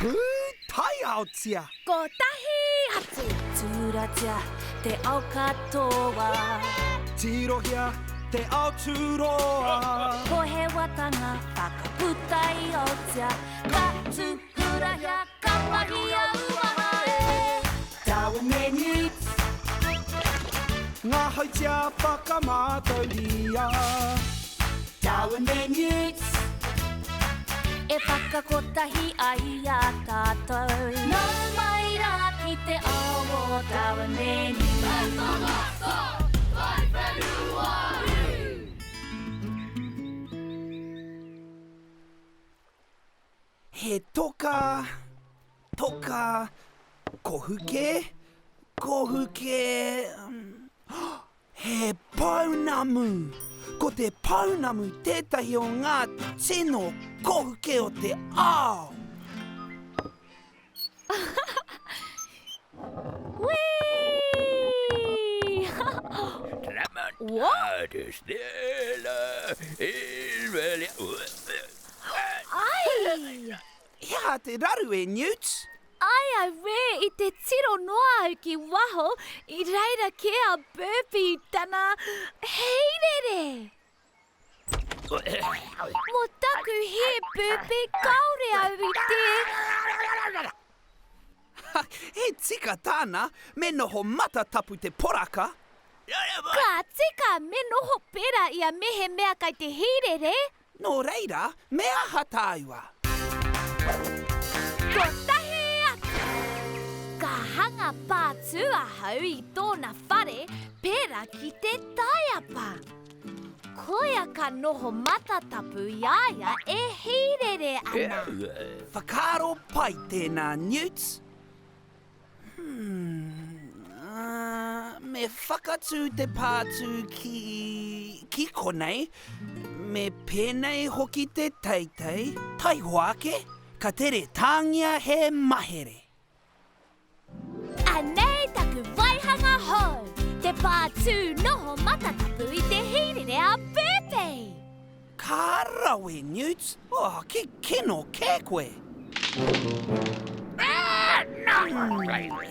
Pūtaiaotia! Kotahi atu! Tūratia te ao katoa. Tirohia te ao tūroa. Pohewatanga whakaputa i Aotea. Ka tūhurahia, ka mahia uaha e. Darwin me Newt. Ngā hautia whakamātauria. Darwin me Newt. E whakakotahi ai i a tātou. Nau mai rā ki te ao o Darwin me Newt. He toka, toka, kohuke, kohuke, he pounamu! Ko te pounamu tētahi o ngā tino kohuke o te ao! Whee! What? Ai! He aha te raru e Newt? Ai auē, i te tiro noa au ki waho, i reira kē a Burpee i tana hīrere! Mō taku hē, Burpee, kāore au i te. He tika tāna, me noho matatapu te poraka. Ka tika, me noho pērā ia mehemea kai te hīrere. Nō reira, me aha tāua? Kotahi atu! Ka hanga pātū ahau i tōna whare pērā ki te taiapa. Koia ka noho matatapu i a ia e hīrere ana. Whakaaro pai tēnā, Newt. Hmm, me whakatū te pātū ki, ki konei, me pēnei hoki te teitei, taihoa ake, ka tere tāngia he mahere. Anei taku waihanga hou, te pātū noho matatapu i te hīrere a Burpee! Ka rawe, Newt! Oh, ki kino kē koe!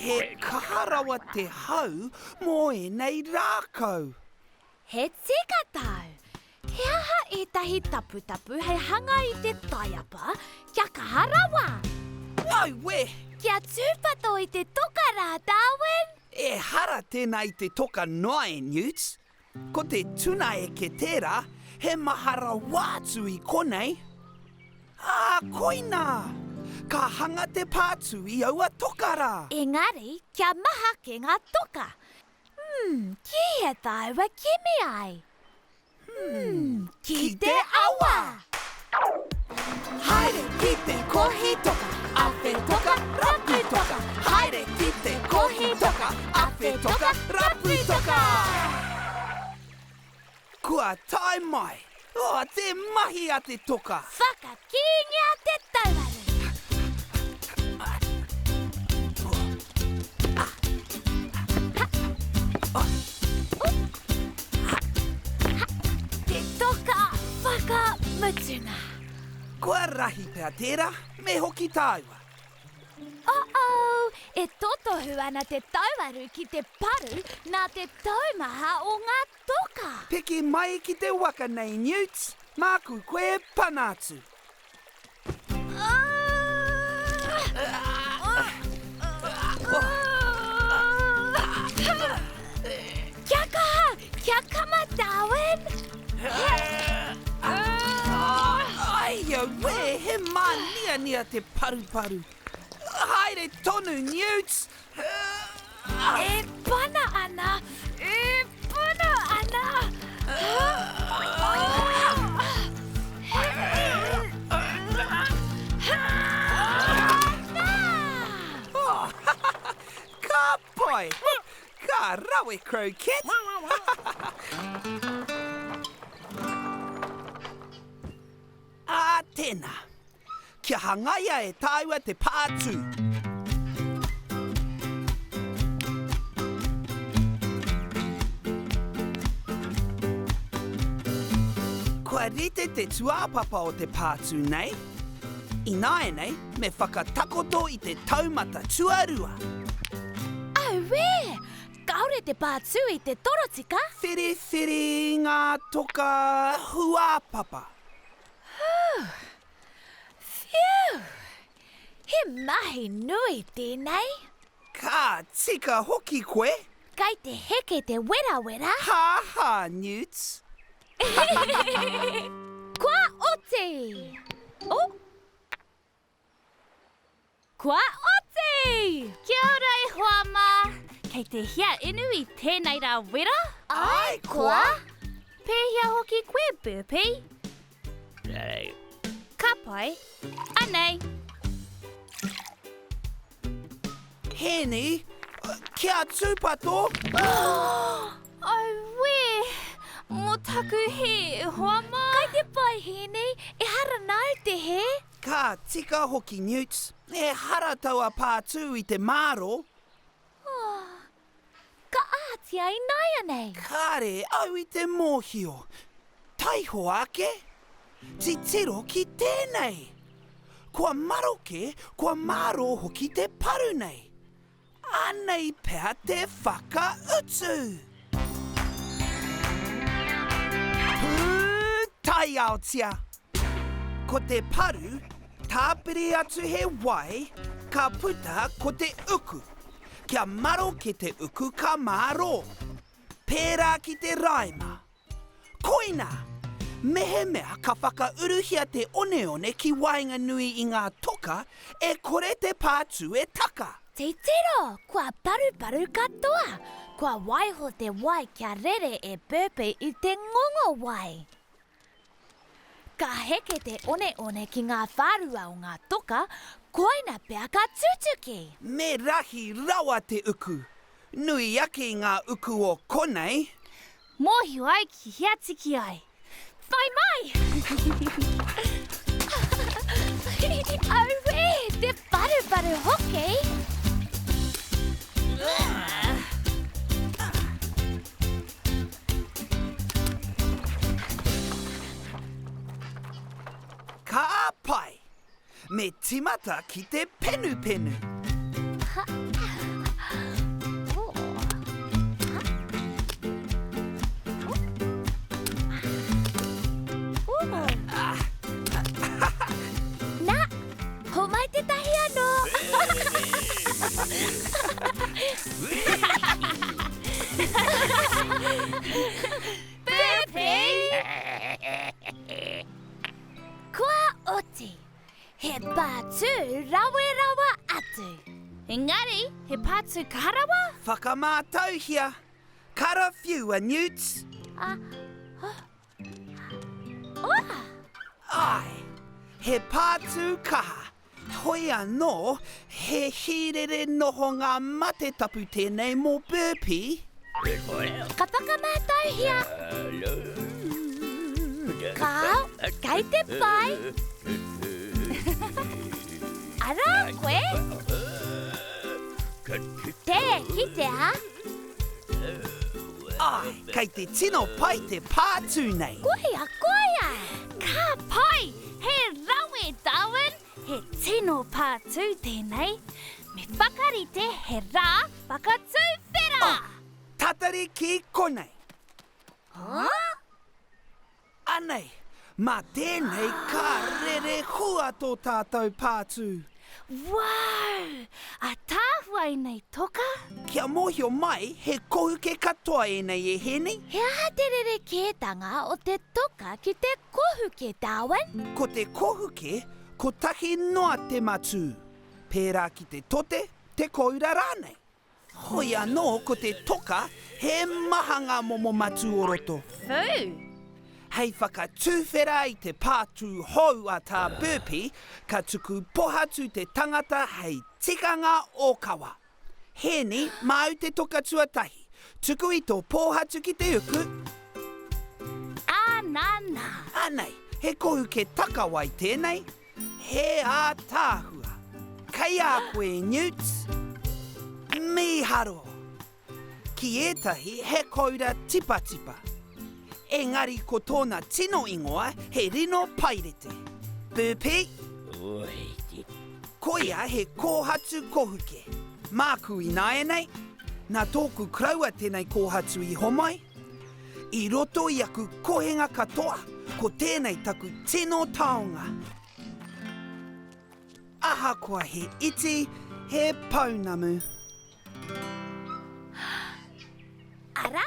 He kaha rawa te hau mō ēnei rākau. He tika tāu. He aha ētahi taputapu hei hanga i te taiapa kia kaha rawa? Auē! Kia tūpato i te toka rā, Darwin! Ehara tēnā i te toka noa e Newt. Ko te tuna eke tērā, he maha rawa atu i konei. Ā, koinā! Ka hanga te pātū i aua toka rā. Engari, kia maha ake ngā toka. Hmm, ki hea tāua kimi ai? Hmm, ki te awa! Haere ki te kohi toka, awhe toka, rapu toka. Haere ki te kohi toka, awhe toka, rapu toka. Kua tae mai! Oh, te mahi a te toka! Whakakīngia te tauaru! Te toka whakamutunga! Kua rahi pea tērā, me hoki tāua. Uh-oh! E totohu ana te tauaru ki te paru nā te taumaha o ngā Toka! Piki mai ki te waka nei, Newt, māku koe e pana atu. Kia kaha! Kia kama, Darwin! Ai, auē, he māniania te paruparu. Haere tonu, Newt! E pana ana! E pana ana! Ka pai! Ka rawe, Croquette! Ā, tēnā. Kia hangaia e tāua te pātū. Kua rite te tūāpapa o te pātū nei. Ināianei, me whakatakoto i te taumata tuarua. Auē! Kāore te pātū i te torotika. Whiriwhiri ngā toka huāpapa. Whew! He mahi nui tēnei. Ka tika hoki koe. Kai te heke te werawera. Ha ha, Newts. Kua oti! Oh! Kua oti! Kia ora e hoa mā! Kei te hea inu i tēnei rā wera? Ai, koa! Pēhea hoki koe, Burpee? Ka pai. Anei. Hēni, kia tūpato! Auē! Mō taku hē, e hoa mā! Kai te pai, Hēni, ehara nāu te hē. Ka tika hoki, Newts. Ehara taua pātū i te mārō. Oh, ka ahatia ināianei? Kāre au i te mōhio. Taihoa ake! Titiro ki tēnei! Kua maroke, kua mārō hoki te paru nei. Anei pea te whakautu! Pūtaiaotia! Ko te paru, tāpiri atu he wai, ka puta ko te uku. Kia maroke te uku ka mārō. Pērā ki te raima. Koinā! Mehemea ka whakauruhia te oneone ki waenganui i ngā toka, e kore te pātū e taka. Titiro, kua paruparu katoa! Kua waiho te wai kia rere e Burpee i te ngongo wai. Ka heke te oneone ki ngā whārua o ngā toka, koina pea ka tutuki. Me rahi rawa te uku. Nui ake i ngā uku o konei. Mōhio ai ki hea tiki ai. Whai mai! Auē, te paruparu hoki! Ka pai! Me timata ki te penupenu. Na, homai tētahi anō! Pēpi! Kua oti. He pātū rawe rawa atu. Engari, he pātū kaha rawa? Whakamātauhia! Karawhiua, Newts! Ah, oh. Oh. Āe, he pātū kaha. Hoi anō, he hīrere nohonga mate tapu tēnei mō Burpee. Ka whakamātauhia. Kāo, kei te pai. Arā koe. Tē kitea. Āe, kei te tino pai te pātū nei. Koia, koia! Ka pai! He rawe, Darwin! He tino pātū tēnei. Me whakarite he rā whakatuwhera! Oh, tatari ki konei. Huh? Anei, mā tēnei ka rere hua tō tātou pātū. Wow! Ataahua ēnei toka! Kia mōhio mai, he kohuke katoa ēnei e Hēni. He aha te rerekētanga o te toka ki te kohuke, Darwin? Ko te kohuke, kotahi noa te matū. Pērā ki te tote, te kōura rānei. Hoi anō ko te toka, he maha ngā momo matū o roto. Whū! Hei whakatuwhera i te pātū hou a Tā Burpee, ka tuku pohatu te tangata hei tikanga ōkawa. Hēni, māu te toka tuatahi. Tuku i tō pōhatu ki te uku. Anana! Anei, he kohuke takawai tēnei. He ātaahua. Kei a koe, Newts. Mīharo! Ki ētahi he koura tipatipa. Engari ko tōna tino ingoa he rino pairete. Burpee! Koia he kōhatu kohuke. Māku ināianei, nā tōku koroua tēnei kōhatu i homai. I roto i aku kohenga katoa, ko tēnei taku tino taonga. Ahakoa he iti, he pounamu. Ara!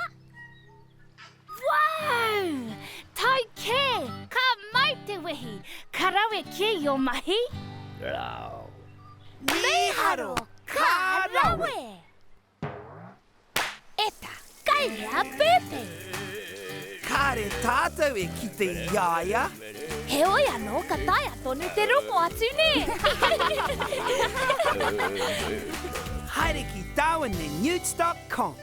Wow! Tau kē! Ka mau te wehi! Ka rawe kē i ō mahi! Mīharo! Ka rawe! Eta, kai hea Pēpi? Kāre tātou e kite i a ia. Heoi anō, ka taea tonu te rongo atu, nē? Haere ki darwinandnewts dot com.